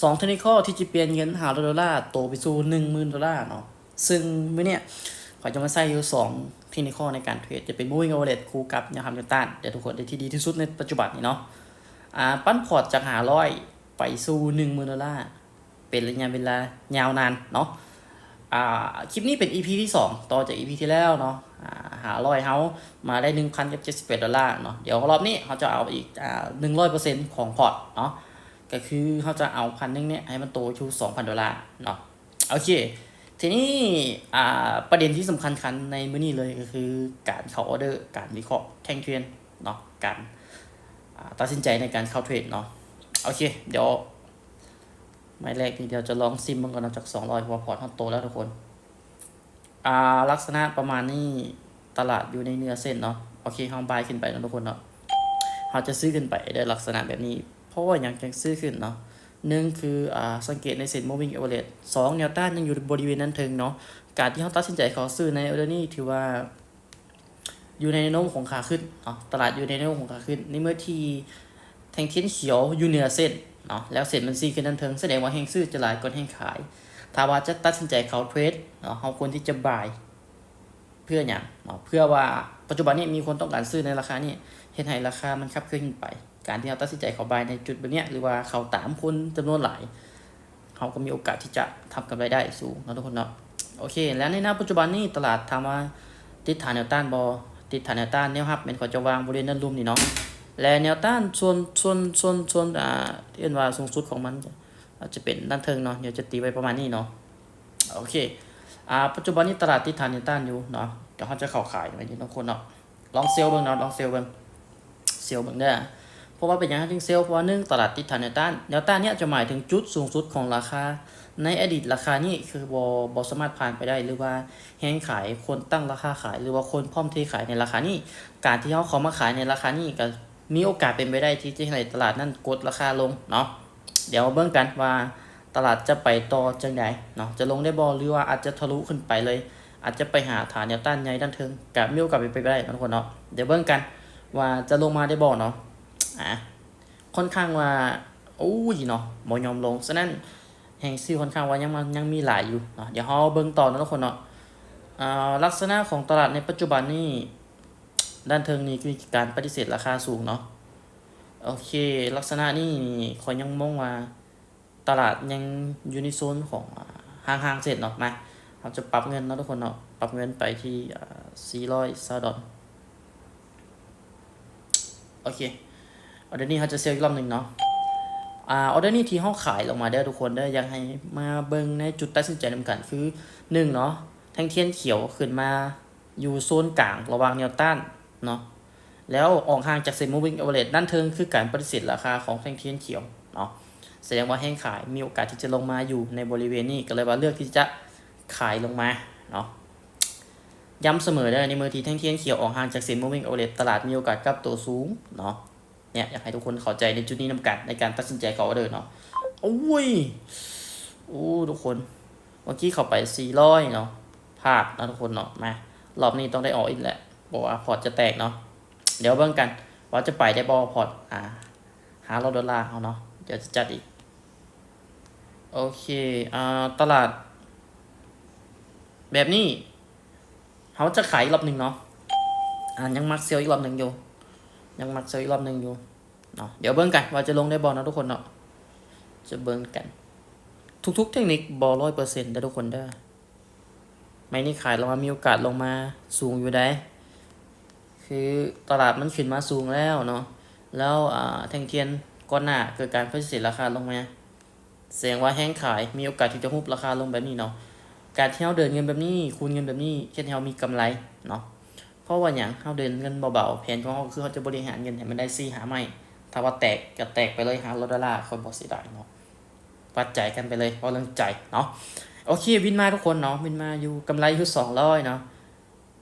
ສອງເທັກນິຄອລທີ່ຈະປ່ຽນເງິນຫ້າຮ້ອຍໂດລາໂຕໄປສູ່ໜຶ່ງໝື່ນໂດລາເນາະ. ຊຶ່ງມື້ເນີ້ຍຂ້ອຍຈະມາໃຊ້ຢູ່ສອງເທັກນິຄອລໃນການເທຣດ ຈະເປັນ moving average ຄູ່ກັບແນວຮັບແນວຕ້ານ ແຕ່ທຸກຄົນ ທີ່ດີທີ່ສຸດໃນປັດຈຸບັນນີ້ເນາະ. ອາ ປັນພອດຈາກຫ້າຮ້ອຍໄປສູ່ໜຶ່ງໝື່ນໂດລາ ເປັນໄລຍະເວລາຍາວນານເນາະ. ອາ ຄລິບນີ້ເປັນອີພີທີສອງ ຕໍ່ຈາກອີພີທີ່ແລ້ວເນາະ. ອາ ຫ້າຮ້ອຍເຮົາມາໄດ້ໜຶ່ງພັນກັບເຈັດສິບແປດໂດລາເນາະ. ດຽວຮອບນີ້ເຮົາຈະເອົາອີກ ອາ ໜຶ່ງຮ້ອຍເປີເຊັນຂອງພອດເນາະ. ກໍຄືເຮົາຈະເອົາພັນໜຶ່ງເນີ້ຍໃຫ້ມັນໂຕຢູ່ສອງພັນໂດລາເນາະ. ໂອເຄ ທີນີ້ ອາ ປະເດັນທີ່ສຳຄັນຄັນໃນມື້ນີ້ເລີຍ ກໍຄືການເຂົ້າອອເດີ ການວິເຄາະແທ່ງທຽນເນາະ ການ ອາ ຕັດສິນໃຈໃນການເຂົ້າເທຣດເນາະ. ໂອເຄ ດຽວ ໄມ້ແລກນີ້ ດຽວຈະລອງຊິມເບິ່ງກ່ອນເນາະ ຈັກສອງຮ້ອຍ ເພາະວ່າພອດເຮົາໂຕແລ້ວທຸກຄົນ. ອາ ລັກສະນະປະມານນີ້ ຕະຫຼາດຢູ່ໃນເນື້ອເສັ້ນເນາະ. ໂອເຄ ເຮົາບາຍຂຶ້ນໄປເນາະທຸກຄົນເນາະ. ເຮົາຈະຊື້ຂຶ້ນໄປເດີ ລັກສະນະແບບນີ້. ເພາະວ່າຫຍັງຈຶ່ງຊື້ຂຶ້ນເນາະ? ໜຶ່ງຄື ອາ ສັງເກດໃນເສັ້ນ moving average. ສອງ ແນວຕ້ານຍັງຢູ່ບໍລິເວນນັ້ນເທິງເນາະ. ການທີ່ເຮົາຕັດສິນໃຈເຂົ້າຊື້ໃນອອເດີນີ້ ຖືວ່າຢູ່ໃນແນວໂນ້ມຂອງຂາຂຶ້ນເນາະ. ຕະຫຼາດຢູ່ໃນແນວໂນ້ມຂອງຂາຂຶ້ນ ໃນເມື່ອທີ່ ແທ່ງທຽນຂຽວຢູ່ເໜືອເສັ້ນເນາະ ແລ້ວເສັ້ນມັນຊີ້ຂຶ້ນດ້ານເທິງ ສະແດງວ່າແຮງຊື້ຈະຫຼາຍກ່ອນແຮງຂາຍ. ຖ້າວ່າຈະຕັດສິນໃຈເຂົ້າເທຣດເນາະ ເຮົາຄວນທີ່ຈະບາຍ ເພື່ອຫຍັງເນາະ? ເພື່ອວ່າປັດຈຸບັນນີ້ມີຄົນຕ້ອງການຊື້ໃນລາຄານີ້ ເຮັດໃຫ້ລາຄາມັນຂັບເຄື່ອນຂຶ້ນໄປ. ການທີ່ເຮົາຕັດສິນໃຈເຂົ້າບາຍໃນຈຸດແບບເນີ້ຍ ຫຼືວ່າເຂົ້າຕາມຄົນຈຳນວນຫຼາຍ ເຮົາກໍມີໂອກາດທີ່ຈະທຳກຳໄລໄດ້ສູງເນາະທຸກຄົນເນາະ. ໂອເຄ ແລະໃນນະປັດຈຸບັນນີ້ຕະຫຼາດຖາມວ່າຕິດຖານແນວຕ້ານບໍ່? ຕິດຖານແນວຕ້ານ ແນວຮັບແມ່ນເຂົາຈະວາງບໍລິເວນດ້ານລຸ່ມນີ້ເນາະ ແລະແນວຕ້ານສ່ວນ ສ່ວນ ສ່ວນ ສ່ວນ ອ່າ ທີ່ເອີ້ນວ່າສູງສຸດຂອງມັນ ອາດຈະເປັນດ້ານເທິງເນາະ. ດຽວຈະຕີໄວ້ປະມານນີ້ເນາະ. ໂອເຄ ອາ ປັດຈຸບັນນີ້ຕະຫຼາດຕິດຖານແນວຕ້ານຢູ່ເນາະ. ດຽວເຮົາຈະເຂົ້າຂາຍໄວ້ນີ້ເນາະທຸກຄົນເນາະ. ລອງເຊວເບິ່ງເນາະ ລອງເຊວເບິ່ງ ເຊວເບິ່ງເດີ. ເພາະວ່າເປັນຫຍັງເຮົາຈຶ່ງເຊວ? ເພາະວ່າໜຶ່ງ ຕະຫຼາດຕິດຖານແນວຕ້ານ ແນວຕ້ານເນີ້ຍຈະໝາຍເຖິງຈຸດສູງສຸດຂອງລາຄາໃນອະດີດ. ລາຄານີ້ຄືບໍ່ ບໍ່ສາມາດຜ່ານໄປໄດ້ ຫຼືວ່າແຮງຂາຍ ຄົນຕັ້ງລາຄາຂາຍ ຫຼືວ່າຄົນພ້ອມເທຂາຍໃນລາຄານີ້. ການທີ່ເຮົາເຂົ້າມາຂາຍໃນລາຄານີ້ ກໍມີໂອກາດເປັນໄປໄດ້ທີ່ຈະເຮັດໃຫ້ຕະຫຼາດນັ້ນກົດລາຄາລົງເນາະ. ດຽວມາເບິ່ງກັນວ່າຕະຫຼາດຈະໄປຕໍ່ຈັ່ງໃດເນາະ ຈະລົງໄດ້ບໍ່ ຫຼືວ່າອາດຈະທະລຸຂຶ້ນໄປເລີຍ ອາດຈະໄປຫາຖານແນວຕ້ານໃຫຍ່ດ້ານເທິງ ກໍມີໂອກາດເປັນໄປໄດ້ເນາະທຸກຄົນເນາະ. ດຽວເບິ່ງກັນວ່າຈະລົງມາໄດ້ບໍ່ເນາະ. ອາ ຄ່ອນຂ້າງວ່າ ໂອ້ຍເນາະ ບໍ່ຍອມລົງ ສະນັ້ນແຮງຊື້ຄ່ອນຂ້າງວ່າຍັງມາ ຍັງມີຫຼາຍຢູ່ເນາະ. ດຽວເຮົາເບິ່ງຕໍ່ເນາະທຸກຄົນເນາະ. ອາ ລັກສະນະຂອງຕະຫຼາດໃນປັດຈຸບັນນີ້ ດ້ານເທິງນີ້ມີການປະຕິເສດລາຄາສູງເນາະ. ໂອເຄ ລັກສະນະນີ້ຂ້ອຍຍັງມົ້ງວ່າ ຕະຫຼາດຍັງຢູ່ໃນໂຊນຂອງ ອາ ຫ່າງໆເສັ້ນເນາະ. ມາ ເຮົາຈະປັບເງິນເນາະທຸກຄົນເນາະ ປັບເງິນໄປທີ່ ອາ ສີ່ຮ້ອຍຊາວດອນ. ໂອເຄ ອອເດີນີ້ເຮົາຈະເຊວອີກລອບໜຶ່ງເນາະ. ອາ ອອເດີນີ້ທີ່ເຮົາຂາຍລົງມາເດີທຸກຄົນເດີ ຢາກໃຫ້ມາເບິ່ງໃນຈຸດຕັດສິນໃຈນຳກັນ ຄື ໜຶ່ງເນາະ ແທ່ງທຽນຂຽວຂຶ້ນມາ ຢູ່ໂຊນກາງລະຫວ່າງແນວຕ້ານເນາະ ແລ້ວອອກຫ່າງຈາກເສັ້ນ moving average ດ້ານເທິງ ຄືການປະຕິເສດລາຄາຂອງແທ່ງທຽນຂຽວເນາະ. ສະແດງວ່າແຮງຂາຍມີໂອກາດທີ່ຈະລົງມາຢູ່ໃນບໍລິເວນນີ້ ກໍເລີຍວ່າເລືອກທີ່ຈະຂາຍລົງມາເນາະ. ຢ້ຳສະເໝີເດີ ໃນເມື່ອທີ່ແທ່ງທຽນຂຽວອອກຫ່າງຈາກເສັ້ນ moving average ຕະຫຼາດມີໂອກາດກັບໂຕສູງເນາະ. ເນຍ ຢາກໃຫ້ທຸກຄົນເຂົ້າໃຈໃນຈຸດນີ້ນຳກັນ ໃນການຕັດສິນໃຈເຂົ້າອອເດີເນາະ. ໂອ້ຍ ໂອ້ ທຸກຄົນ ເມື່ອກີ້ເຂົ້າໄປສີ່ຮ້ອຍເນາະ ພາດເນາະທຸກຄົນເນາະ. ມາ ລອບນີ້ຕ້ອງໄດ້ອອກອີກແຫຼະ ເພາະວ່າພອດຈະແຕກເນາະ. ດຽວເບິ່ງກັນວ່າຈະໄປໄດ້ບໍ່ ພອດ ອາ ຫ້າຮ້ອຍໂດລາເຮົາເນາະ. ດຽວຈະຈັດອີກ. ໂອເຄ ອາ ຕະຫຼາດແບບນີ້ ເຮົາຈະຂາຍອີກລອບໜຶ່ງເນາະ. ອາ ຍັງມັກເຊວອີກລອບໜຶ່ງຢູ່ ຍັງມັກເຊວອີກລອບໜຶ່ງຢູ່ເນາະ. ດຽວເບິ່ງກັນວ່າຈະລົງໄດ້ບໍ່ເນາະທຸກຄົນເນາະ. ຈະເບິ່ງກັນ ທຸກໆເທັກນິກບໍ່ຮ້ອຍເປີເຊັນເດີທຸກຄົນເດີ. ໄມ້ນີ້ຂາຍລົງມາ ມີໂອກາດລົງມາສູງຢູ່ໃດ໋ ຄືຕະຫຼາດມັນຂຶ້ນມາສູງແລ້ວເນາະ ແລ້ວ ອາ ແທ່ງທຽນກ່ອນໜ້າເກີດການປະຕິເສດລາຄາລົງມາ ສະແດງວ່າແຮງຂາຍມີໂອກາດທີ່ຈະຮຸບລາຄາລົງແບບນີ້ເນາະ. ການທີ່ເຮົາເດີນເງິນແບບນີ້ ຄູນເງິນແບບນີ້ ເຮັດໃຫ້ເຮົາມີກຳໄລເນາະ. ເພາະວ່າຫຍັງ? ເຮົາເດີນເງິນເບົາໆ ແຜນຂອງເຮົາຄືເຮົາຈະບໍລິຫານເງິນໃຫ້ມັນໄດ້ສີ່ຫ້າໄມ້ ຖ້າວ່າແຕກກໍແຕກໄປເລີຍ ຫ້າຮ້ອຍໂດລາ ຂ້ອຍບໍ່ເສຍດາຍເນາະ. ວັດໃຈກັນໄປເລີຍ ເວົ້າເລື່ອງໃຈເນາະ. ໂອເຄ ວິນມາທຸກຄົນເນາະ ວິນມາຢູ່ ກຳໄລຢູ່ສອງຮ້ອຍເນາະ.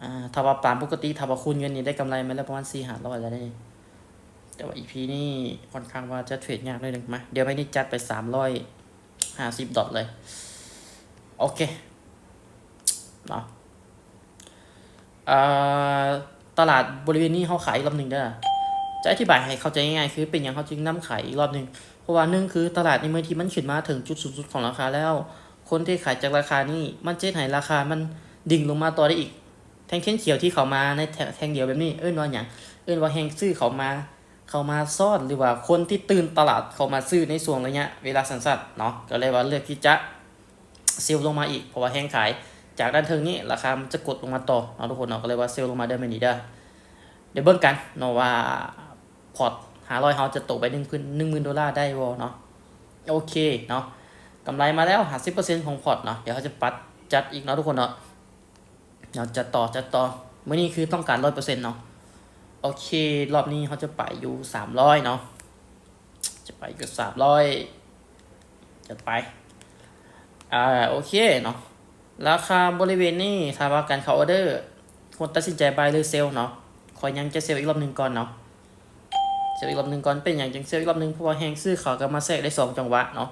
ອາ ຖ້າວ່າຕາມປົກກະຕິ ຖ້າວ່າຄູນເງິນນີ້ໄດ້ກຳໄລມາແລ້ວປະມານສີ່ຫ້າຮ້ອຍແລ້ວເດ້. ແຕ່ວ່າອີພີນີ້ຄ່ອນຂ້າງວ່າຈະເທຣດຍາກໜ້ອຍໜຶ່ງ. ມາ ດຽວໄມ້ນີ້ຈັດໄປສາມຮ້ອຍຫ້າສິບດອດເລີຍ. ໂອເຄເນາະ ເອີ ຕະຫຼາດບໍລິເວນນີ້ເຮົາຂາຍອີກລອບໜຶ່ງເດີ. ຈະອະທິບາຍໃຫ້ເຂົ້າໃຈງ່າຍໆ ຄືເປັນຫຍັງເຮົາຈຶ່ງນຳຂາຍອີກລອບໜຶ່ງ. ເພາະວ່າໜຶ່ງຄືຕະຫຼາດໃນເມື່ອທີ່ມັນຂຶ້ນມາເຖິງຈຸດສູງສຸດຂອງລາຄາແລ້ວ ຄົນທີ່ຂາຍຈາກລາຄານີ້ ມັນຈະເຮັດໃຫ້ລາຄາມັນດິ່ງລົງມາຕໍ່ໄດ້ອີກ. ແທ່ງຂຽວທີ່ເຂົ້າມາໃນແທ່ງດຽວແບບນີ້ ເອີ້ນວ່າຫຍັງ? ເອີ້ນວ່າແຮງຊື້ເຂົ້າມາ ເຂົ້າມາຊ້ອນ ຫຼືວ່າຄົນທີ່ຕື່ນຕະຫຼາດເຂົ້າມາຊື້ໃນຊ່ວງໄລຍະເວລາສັ້ນໆເນາະ ກໍເລີຍວ່າເລືອກທີ່ຈະ ເຊວລົງມາອີກ ເພາະວ່າແຮງຂາຍຈາກດ້ານເທິງນີ້ ລາຄາມັນຈະກົດລົງມາຕໍ່ເນາະທຸກຄົນເນາະ ກໍເລີຍວ່າເຊວລົງມາເດີມື້ນີ້ເດີ. ດຽວເບິ່ງກັນເນາະວ່າພອດຫ້າຮ້ອຍເຮົາຈະໂຕໄປໜຶ່ງພັນ ໜຶ່ງໝື່ນໂດລາໄດ້ບໍ່ເນາະ. ໂອເຄເນາະ ກຳໄລມາແລ້ວຫ້າສິບເປີເຊັນຂອງພອດເນາະ. ດຽວເຮົາຈະປັດຈັດອີກເນາະທຸກຄົນເນາະ ເນາະ ຈັດຕໍ່ ຈັດຕໍ່. ມື້ນີ້ຄືຕ້ອງການຮ້ອຍເປີເຊັນເນາະ. ໂອເຄ ລອບນີ້ເຮົາຈະໄປຢູ່ສາມຮ້ອຍເນາະ ຈະໄປຢູ່ສາມຮ້ອຍ ຈັດໄປ. ອ່າ ໂອເຄເນາະ ລາຄາບໍລິເວນນີ້ ຖ້າວ່າການເຂົ້າອອເດີ ຄວນຕັດສິນໃຈບາຍ ຫຼື ເຊວເນາະ. ຂ້ອຍຍັງຈະເຊວອີກລອບໜຶ່ງກ່ອນເນາະ ເຊວອີກລອບໜຶ່ງກ່ອນ. ເປັນຫຍັງຈຶ່ງເຊວອີກລອບໜຶ່ງ? ເພາະວ່າແຮງຊື້ເຂົ້າກັບມາແຊກໄດ້ສອງຈັງຫວະເນາະ.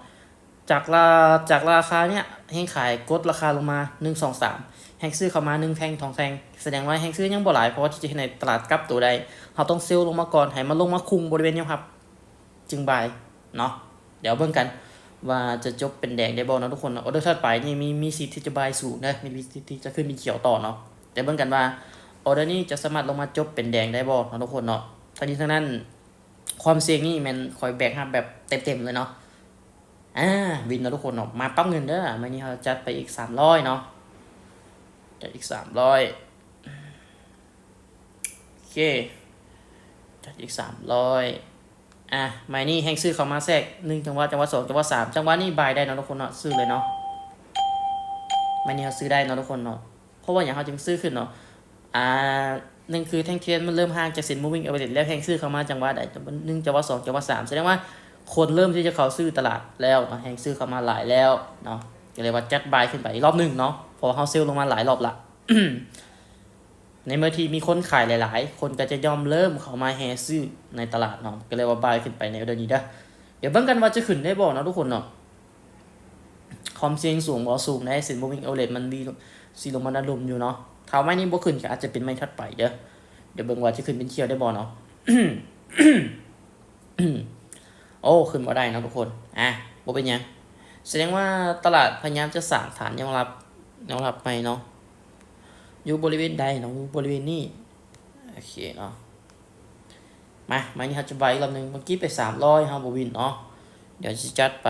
ຈາກລາ ຈາກລາຄາເນີ້ຍ ແຮງຂາຍກົດລາຄາລົງມາ ໜຶ່ງ ສອງ ສາມ ແຮງຊື້ເຂົ້າມາໜຶ່ງແທ່ງ ສອງແທ່ງ ສະແດງວ່າແຮງຊື້ຍັງບໍ່ຫຼາຍ ພໍທີ່ຈະເຮັດໃຫ້ຕະຫຼາດກັບໂຕໄດ້. ເຮົາຕ້ອງເຊວລົງມາກ່ອນ ໃຫ້ມັນລົງມາຄຸມບໍລິເວນແນວຮັບ ຈຶ່ງບາຍເນາະ. ດຽວເບິ່ງກັນວ່າຈະຈົບເປັນແດງໄດ້ບໍ່ເນາະທຸກຄົນເນາະ. ອອເດີຖັດໄປນີ້ມີ ມີສິດທີ່ຈະບາຍສູງເດີ ມີສິດທີ່ຈະຂຶ້ນເປັນຂຽວຕໍ່ເນາະ. ດຽວເບິ່ງກັນວ່າອອເດີນີ້ຈະສາມາດລົງມາຈົບເປັນແດງໄດ້ບໍ່ເນາະທຸກຄົນເນາະ. ທັງນີ້ທັງນັ້ນ ຄວາມສ່ຽງນີ້ແມ່ນຂ້ອຍແບກຮັບແບບເຕັມໆເລີຍເນາະ. ອ່າ ວິນເນາະທຸກຄົນເນາະ ມາປັບເງິນເດີ. ມື້ນີ້ເຮົາຈັດໄປອີກສາມຮ້ອຍເນາະ ຈັດອີກສາມຮ້ອຍ ໂອເຄ ຈັດອີກສາມຮ້ອຍ. ອ່າ ໄມ້ນີ້ແຮງຊື້ເຂົ້າມາແຊກ ໜຶ່ງ ຈັງຫວະ ຈັງຫວະ ສອງ ຈັງຫວະ ສາມ ຈັງຫວະນີ້ບາຍໄດ້ເນາະທຸກຄົນເນາະ ຊື້ເລີຍເນາະ. ໄມ້ນີ້ເຮົາຊື້ໄດ້ເນາະທຸກຄົນເນາະ. ເພາະວ່າຫຍັງເຮົາຈຶ່ງຊື້ຂຶ້ນເນາະ? ອ່າ ໜຶ່ງຄືແທ່ງທຽນມັນເລີ່ມຫ່າງຈາກເສັ້ນ moving average ແລ້ວ ແຮງຊື້ເຂົ້າມາຈັງຫວະໃດ? ໜຶ່ງ ຈັງຫວະ ສອງ ຈັງຫວະ ສາມ ສະແດງວ່າຄົນເລີ່ມທີ່ຈະເຂົ້າຊື້ຕະຫຼາດແລ້ວເນາະ ແຮງຊື້ເຂົ້າມາຫຼາຍແລ້ວເນາະ. ກໍເລີຍວ່າຈັດບາຍຂຶ້ນໄປອີກລອບໜຶ່ງເນາະ ເພາະວ່າເຮົາເຊວລົງມາຫຼາຍລອບລະ. ໃນເມື່ອທີ່ມີຄົນຂາຍຫຼາຍໆ ຄົນກໍຈະຍ່ອມເລີ່ມເຂົ້າມາແຫ່ຊື້ໃນຕະຫຼາດເນາະ ກໍເລີຍວ່າບາຍຂຶ້ນໄປໃນເດືອນນີ້ເດີ. ດຽວເບິ່ງກັນວ່າຈະຂຶ້ນໄດ້ບໍ່ເນາະທຸກຄົນເນາະ. ຄວາມສ່ຽງສູງບໍ່? ສູງເດ້. ເສັ້ນ moving average ມັນມີ ຊິລົງມາດ້ານລຸ່ມຢູ່ເນາະ. ຖ້າໄມ້ນີ້ບໍ່ຂຶ້ນກໍອາດຈະເປັນໄມ້ຖັດໄປເດີ. ດຽວເບິ່ງວ່າຈະຂຶ້ນເປັນຂຽວໄດ້ບໍ່ເນາະ. ໂອ້ ຂຶ້ນບໍ່ໄດ້ເນາະທຸກຄົນ. ອ່າ ບໍ່ເປັນຫຍັງ ສະແດງວ່າຕະຫຼາດພະຍາຍາມຈະສ້າງຖານຍອມຮັບ ຍອມຮັບໃໝ່ເນາະ. ຢູ່ບໍລິເວນໃດເນາະ? ຢູ່ບໍລິເວນນີ້. ໂອເຄເນາະ. ມາ ໄມ້ນີ້ເຮົາຈະບາຍອີກລອບໜຶ່ງ. ເມື່ອກີ້ໄປສາມຮ້ອຍ ເຮົາບໍ່ວິນເນາະ. ດຽວຊິຈັດໄປ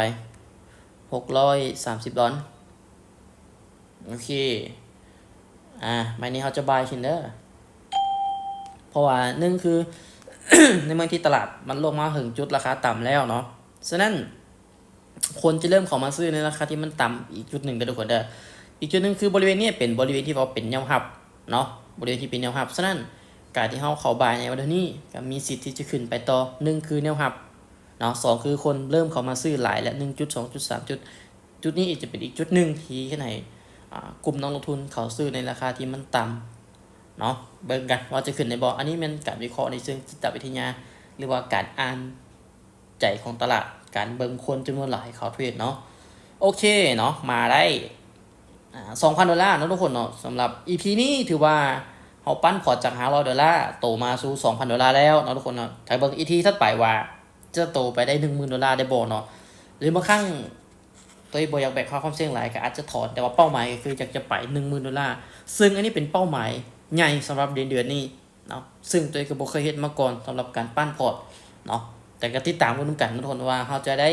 ຫົກຮ້ອຍສາມສິບດອນ. ໂອເຄ ອ່າ ໄມ້ນີ້ເຮົາຈະບາຍຂຶ້ນເດີ. ເພາະວ່າໜຶ່ງຄື ໃນເມື່ອທີ່ຕະຫຼາດມັນລົງມາເຖິງຈຸດລາຄາຕ່ຳແລ້ວເນາະ ສະນັ້ນ ຄົນຈະເລີ່ມເຂົ້າມາຊື້ໃນລາຄາທີ່ມັນຕ່ຳອີກຈຸດໜຶ່ງເດີທຸກຄົນເດີ. ອີກຈຸດໜຶ່ງຄືບໍລິເວນນີ້ເປັນບໍລິເວນທີ່ວ່າເປັນແນວຮັບເນາະ ບໍລິເວນທີ່ເປັນແນວຮັບ. ສະນັ້ນ ການທີ່ເຮົາເຂົ້າບາຍໃນວັນເດີນີ້ ກໍມີສິດທີ່ຈະຂຶ້ນໄປຕໍ່. ໜຶ່ງຄືແນວຮັບເນາະ ສອງຄືຄົນເລີ່ມເຂົ້າມາຊື້ຫຼາຍແລ້ວ ໜຶ່ງຈຸດ ສອງຈຸດ ສາມຈຸດ. ຈຸດນີ້ອີກຈະເປັນອີກຈຸດໜຶ່ງທີ່ເຮັດໃຫ້ ອ່າ ກຸ່ມນັກລົງທຶນເຂົ້າຊື້ໃນລາຄາທີ່ມັນຕ່ຳເນາະ. ເບິ່ງກັນວ່າຈະຂຶ້ນໄດ້ບໍ່. ອັນນີ້ແມ່ນການວິເຄາະໃນເຊີງຈິດຕະວິທະຍາ ຫຼືວ່າການອ່ານ ໃຈຂອງຕະຫຼາດ ການເບິ່ງຄົນຈຳນວນຫຼາຍເຂົ້າເທຣດເນາະ. ໂອເຄເນາະ ມາໄດ້ ອ່າ ສອງພັນໂດລາເນາະທຸກຄົນເນາະ. ສຳລັບອີພີນີ້ຖືວ່າເຮົາປັ້ນພອດຈາກຫ້າຮ້ອຍໂດລາ ໂຕມາສູ່ສອງພັນໂດລາແລ້ວເນາະທຸກຄົນເນາະ. ຖ້າເບິ່ງອີພີຖັດໄປວ່າຈະໂຕໄປໄດ້ໜຶ່ງໝື່ນໂດລາໄດ້ບໍ່ເນາະ ຫຼືບາງຄັ້ງໂຕເອງບໍ່ຢາກແບກຫາຄວາມສ່ຽງຫຼາຍ ກໍອາດຈະຖອນ ແຕ່ວ່າເປົ້າໝາຍກໍຄືຢາກຈະໄປໜຶ່ງໝື່ນໂດລາ ເຊິ່ງອັນນີ້ເປັນເປົ້າໝາຍໃຫຍ່ສຳລັບເດືອນ ເດືອນນີ້ ເນາະ ເຊິ່ງໂຕເອງກໍບໍ່ເຄີຍເຮັດມາກ່ອນສຳລັບການປັ້ນພອດເນາະ. ແຕ່ກໍຕິດຕາມກັນນຳກັນທຸກຄົນວ່າເຮົາຈະໄດ້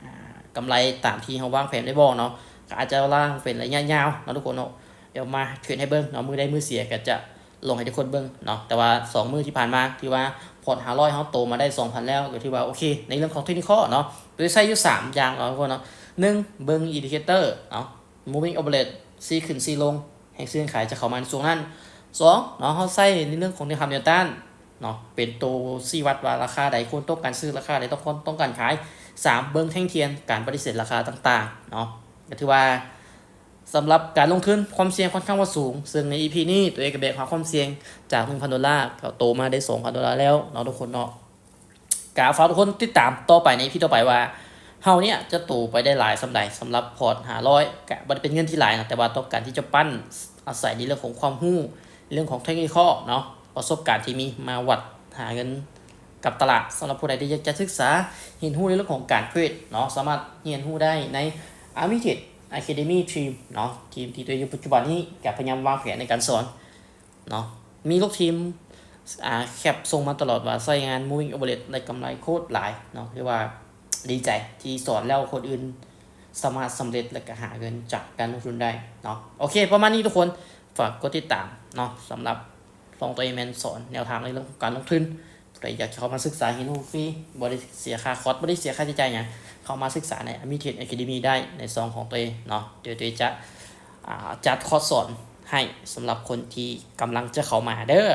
ອ່າ ກຳໄລຕາມທີ່ເຮົາວາງແຜນໄວ້ບໍ່ເນາະ. ກໍອາດຈະວາງເປັນໄລຍະຍາວເນາະທຸກຄົນເນາະ. ດຽວມາເທຣດໃຫ້ເບິ່ງເນາະ ມື້ໃດມື້ເສຍກໍຈະລົງໃຫ້ທຸກຄົນເບິ່ງເນາະ. ແຕ່ວ່າສອງມື້ທີ່ຜ່ານມາ ຖືວ່າພອດຫ້າຮ້ອຍເຮົາໂຕມາໄດ້ສອງພັນແລ້ວ ກໍຖືວ່າໂອເຄ ໃນເລື່ອງຂອງເທັກນິຄອລເນາະ. ໂດຍໃຊ້ຢູ່ສາມຢ່າງເນາະທຸກຄົນເນາະ. ໜຶ່ງ ເບິ່ງ indicator ເນາະ moving average ຊີ້ຂຶ້ນຊີ້ລົງ ແຮງຊື້ແຮງຂາຍຈະເຂົ້າມາໃນຊ່ວງນັ້ນ. ສອງເນາະ ເຮົາໃຊ້ໃນເລື່ອງຂອງແນວຮັບແນວຕ້ານເນາະ ເປັນໂຕຊີ້ວັດວ່າລາຄາໃດຄວນຕ້ອງການຊື້ ລາຄາໃດຕ້ອງ ຄວນຕ້ອງການຂາຍ. ສາມ ເບິ່ງແທ່ງທຽນການປະຕິເສດລາຄາຕ່າງໆເນາະ. ກໍຖືວ່າສຳລັບການລົງທຶນ ຄວາມສ່ຽງຂ້ອນຂ້າງວ່າສູງ ເຊິ່ງໃນອີພີນີ້ໂຕເອງກໍແບກຫາຄວາມສ່ຽງຈາກໜຶ່ງພັນໂດລາ ກໍໂຕມາໄດ້ສອງພັນໂດລາແລ້ວເນາະທຸກຄົນເນາະ. ກະຝາກທຸກຄົນຕິດຕາມຕໍ່ໄປໃນອີພີຕໍ່ໄປວ່າ ເຮົາເນີ້ຍຈະໂຕໄປໄດ້ຫຼາຍສ່ຳໃດ. ສຳລັບພອດຫ້າຮ້ອຍ ກະບໍ່ໄດ້ເປັນເງິນທີ່ຫຼາຍເນາະ ແຕ່ວ່າຕ້ອງການທີ່ຈະປັ້ນ ອາໄສໃນເລື່ອງຂອງຄວາມຮູ້ ເລື່ອງຂອງເທັກນິຄອລເນາະ ປະສົບການທີ່ມີມາວັດຫາເງິນ ກັບຕະຫຼາດ. ສຳລັບຜູ້ໃດທີ່ຢາກຈະສຶກສາຮຽນຮູ້ໃນເລື່ອງຂອງການເທຣດເນາະ ສາມາດຮຽນຮູ້ໄດ້ໃນ Armitage Academy Team ເນາະ. ທີມທີ່ຕົວເອງຢູ່ປັດຈຸບັນນີ້ກໍພະຍາຍາມວາງແຜນໃນການສອນເນາະ. ມີລູກທີມ ອ່າ ແຄບສົ່ງມາຕະຫຼອດວ່າໃຊ້ງານ Moving Average ໄດ້ກຳໄລໂຄດຫຼາຍເນາະ. ຖືວ່າດີໃຈທີ່ສອນແລ້ວຄົນອື່ນສາມາດສຳເລັດ ແລະ ກໍຫາເງິນຈາກການລົງທຶນໄດ້ເນາະ. ໂອເຄ ປະມານນີ້ທຸກຄົນ. ຝາກກົດຕິດຕາມເນາະ. ສຳລັບ ຂອງຕົວເອງແມ່ນສອນແນວທາງໃນເລື່ອງຂອງການລົງທຶນ. ຜູ້ໃດຢາກຈະເຂົ້າມາສຶກສາຮຽນຮູ້ຟຣີ ບໍ່ໄດ້ເສຍຄ່າຄອດ ບໍ່ໄດ້ເສຍຄ່າໃຊ້ຈ່າຍຫຍັງ ເຂົ້າມາສຶກສາໃນ Armitage Academy ໄດ້ໃນຊ່ອງຂອງຕົວເອງເນາະ. ດຽວຕົວເອງຈະ ອ່າ ຈັດຄອດສອນໃຫ້ສຳລັບຄົນທີ່ກຳລັງຈະເຂົ້າມາເດີ້.